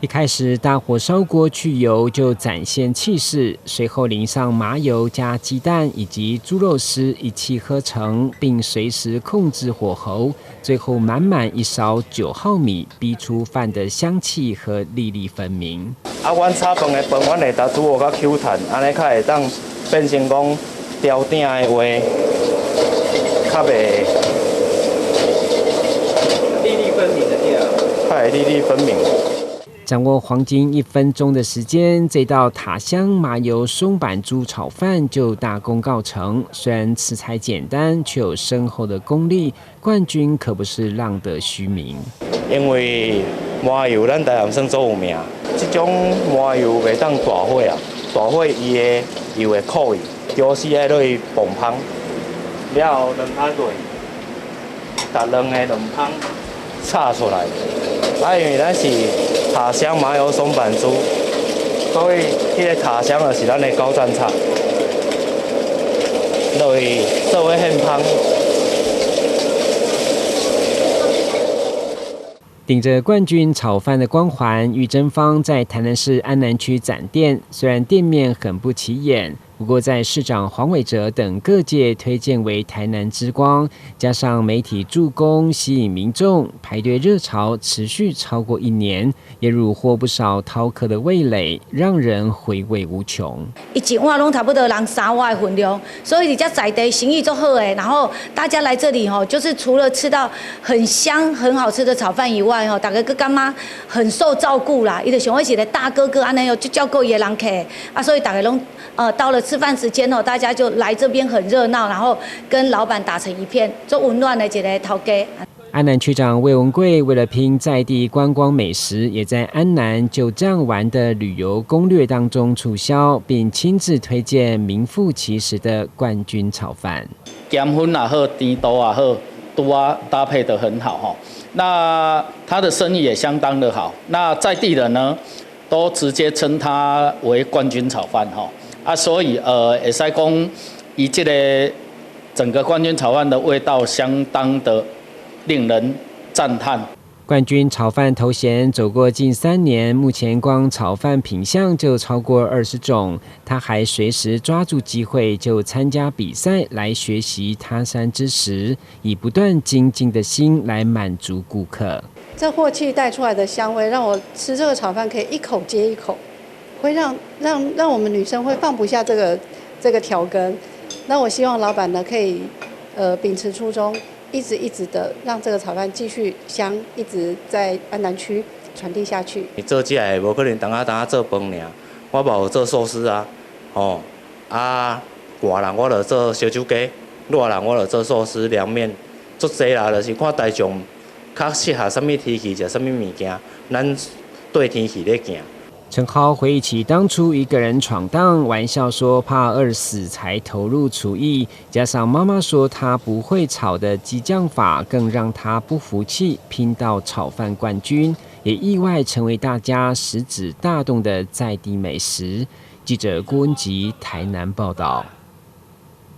一開始大火燒鍋去油就展現氣勢，隨後淋上麻油加雞蛋以及豬肉絲一氣呵成，並隨時控制火候，最後滿滿一勺9號米，逼出飯的香氣和粒粒分明。啊，阮炒飯的飯，阮會當煮予較 Q 彈，按呢較會當變成講牢鼎的話，較袂粒粒分明的對。較會粒粒分明。掌握黃金1分鐘的時間，這道塔香麻油松板豬炒飯就大功告成。雖然食材簡單，卻有深厚的功力。冠軍可不是浪得虛名。因為麻油咱台南算足有名，這種麻油袂當大火啊，大火伊的油會苦去，姜絲愛落去爆香，了後兩拍落，逐兩个兩香炒出來。啊，因為咱是塔香麻油松板豬，所以彼个塔香就是咱的高讚菜，落去做伙獻芳。頂着冠軍炒飯的光環，玉珍坊在台南市安南區展店。雖然店面很不起眼，不過在市長黃偉哲等各界推薦為台南之光，加上媒體助攻，吸引民眾排隊熱潮持續超過一年，也虜獲不少饕客的味蕾，讓人回味無窮。伊一碗攏差不多人3碗的分量，所以佇遮在地生意足好的。然後大家來這裡吼，就是除了吃到很香很好吃的炒飯以外，吼，大家閣感覺很受照顧啦。伊就想講是一個大哥哥按呢喲，就照顧伊的人客，啊，所以大家攏到了吃飯時間哦，大家就來這邊很熱鬧，然後跟老闆打成一片，足溫暖的一個頭家。安南區長魏文貴為了拼在地觀光美食，也在安南就這樣玩的旅遊攻略當中促銷，並親自推薦名副其實的冠軍炒飯。鹹分也好，甜度也好，拄仔搭配得很好哈。那他的生意也相當的好。那在地人呢，都直接稱他為冠軍炒飯哈。啊，所以會使講，伊這個整個冠軍炒飯的味道相當的令人讚嘆。冠軍炒飯頭銜走過近3年，目前光炒飯品項就超過20種。他還隨時抓住機會就參加比賽來學習他山之石，以不斷精進的心來滿足顧客。這鑊氣帶出來的香味，讓我吃這個炒飯可以一口接一口，會讓我們女生會放不下這個調羹。那我希望老闆呢可以秉持初衷，一直一直的讓這個炒飯繼續香，一直在安南區傳遞下去。你做這个無可能當下當下做飯爾，我嘛有做壽司啊，吼啊，寒人我就做燒酒雞，熱人我就做壽司涼麵，足濟啦，就是看大眾較適合啥物天氣食啥物物件，咱對天氣咧行。陳浩回憶起當初一個人闖蕩，玩笑說怕餓死才投入廚藝，加上媽媽說他不會炒的激將法，更讓他不服氣，拼到炒飯冠軍，也意外成為大家食指大動的在地美食。記者郭文吉台南報道。